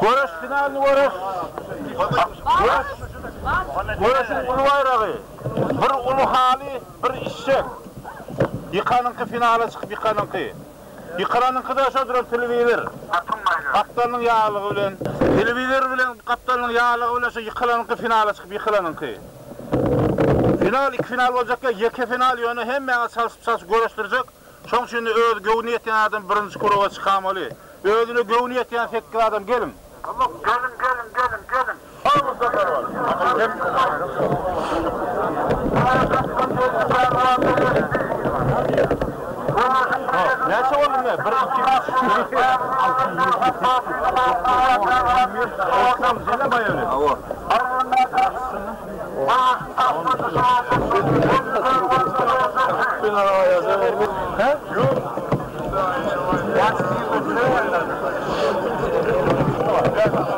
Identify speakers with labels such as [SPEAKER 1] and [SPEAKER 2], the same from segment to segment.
[SPEAKER 1] Göreş finalyny göreş. Göreş. Göreşiň uly baýragy. Bir uly haly, bir işşek. Ýykanyňky finala çykyp ýykanyňky. Ýykylanyňky-da şo duran telewizor. Gapdalynyň ýaglygy bilen. Telewizor bilen gapdalynyň ýaglygy bilen şo ýykylanyňky finala çykyp ýykylanyňky. Final iki final boljak ýa ýeke final ýöne hemmäňe çalşyp çalşyp göreşdirjek. Şoň üçin-de öz göwni ýetýän adam birinji kruga çykamaly. Özüne göwni ýetýän sekiz adam geliň.
[SPEAKER 2] Geliň geliň geliň geliň.
[SPEAKER 1] Näçe boldy ine? Bir, iki, üç, dört, alty, ýedi, sekiz, dokuz, on, on bir, on iki, on üç.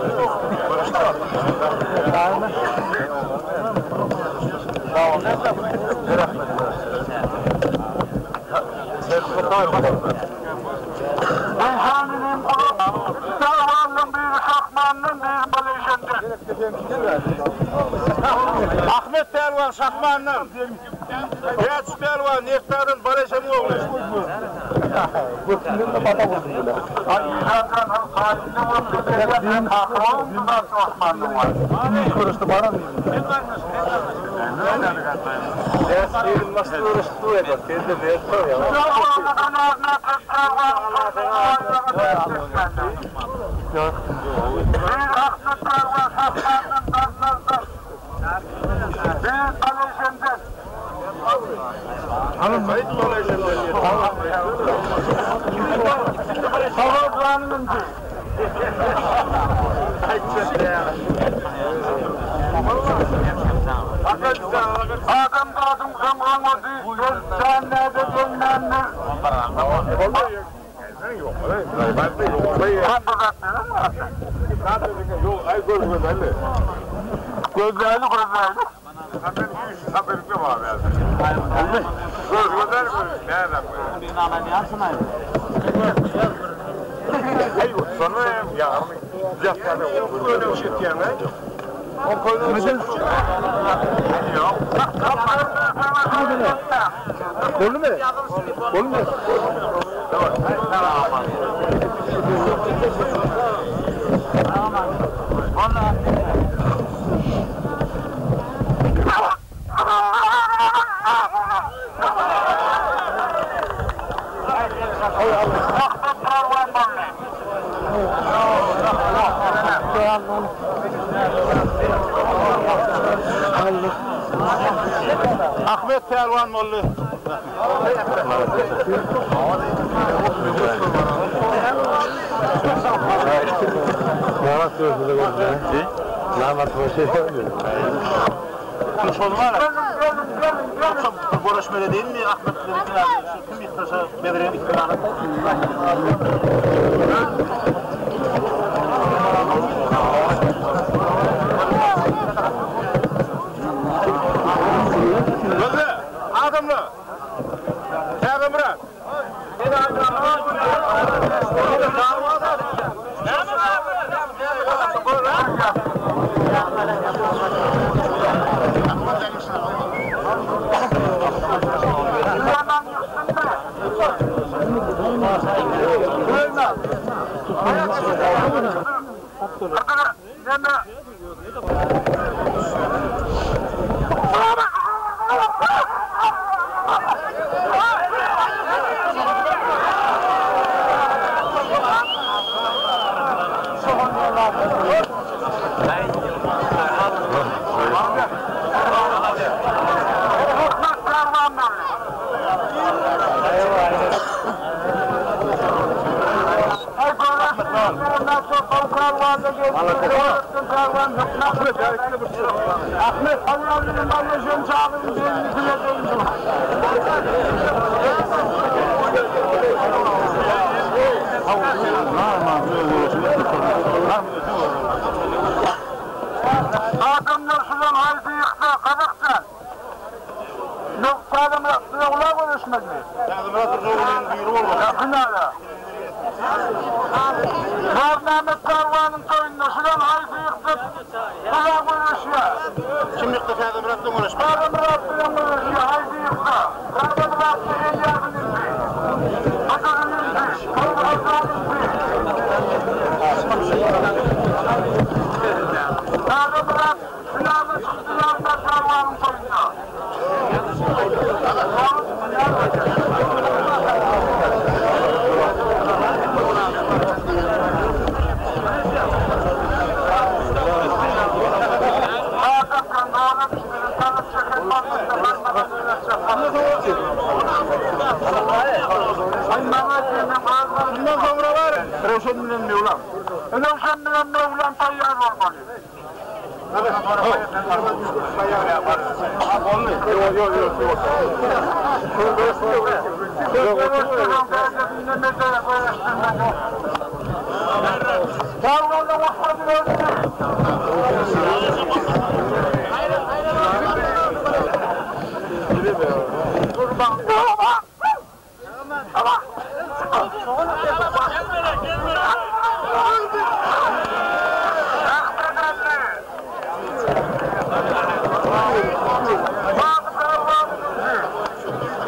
[SPEAKER 1] Ahmet pälwan Şahmandan, Täç pälwan Nektardan Baleşeniň ogly.
[SPEAKER 2] Gözlerini gözlerini.
[SPEAKER 1] Ahmet pälwan boldy. Görüşmeli değil mi Ahmet bilen Kim yıktırsa Bedriye'nin iktidarı. Gözle, adamlar. Täze Murat.
[SPEAKER 2] Adamlar şudan haýsy ýyksa gazakça. Yok adamlar ula görüşmedi.
[SPEAKER 1] Täze Murat bir biri boldy.
[SPEAKER 2] Yakın ara.
[SPEAKER 1] Täzemyrat bilen göreşmeli.
[SPEAKER 2] Täzemyrat bilen göreşýär, haýsy ýyksa? Täzemyrat Elýasyň inisi. Hydyryň inisi, Toýly Hajynyň inisi. Täzemyrat finala çykdy Ýazmyrat pälwanyň toýunda.
[SPEAKER 1] Mundan soňra bar, Röwşen bilen Möwlam.
[SPEAKER 2] Röwşen bilen Möwlam taýýar bolmaly.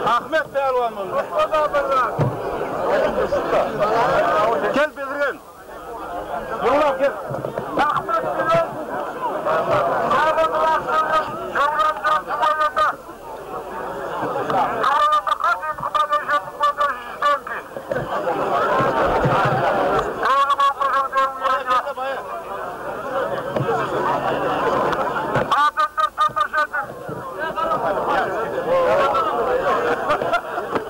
[SPEAKER 1] Ahmet pälwan boldy. Gel Bezirgen. Möwlam gel.
[SPEAKER 2] Ahmet bilen Täzemyrat bilen Döwranjan Tüweleme. Döwranada gadymky Malaysiýanyň prezidenti. Doly bolmasa döwýän ýok. Adamlar tomaşa ediň.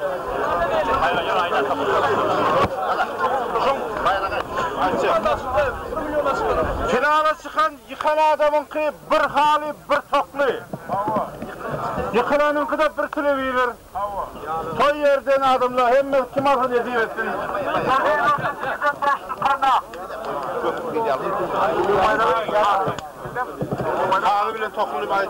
[SPEAKER 1] Finala çykan ýykan adamyňky bir haly, bir tokly. Ýykylanyňky-da bir telewizor. Toý ýerden adamlar hemme kim alsa nesip etsin. Haly bilen tokly baý.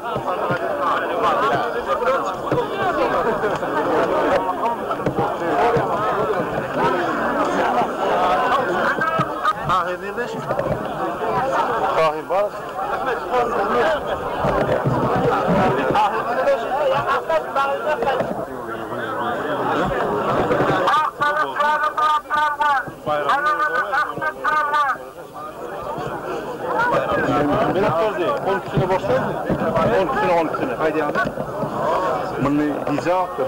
[SPEAKER 1] Tahir nirde şimdi? Tahir var. Tahir nirde Bilet berdi. 12'sini boşlaydı. 12'sini 12'sini.
[SPEAKER 3] Haydi abi. Bunu dize attı.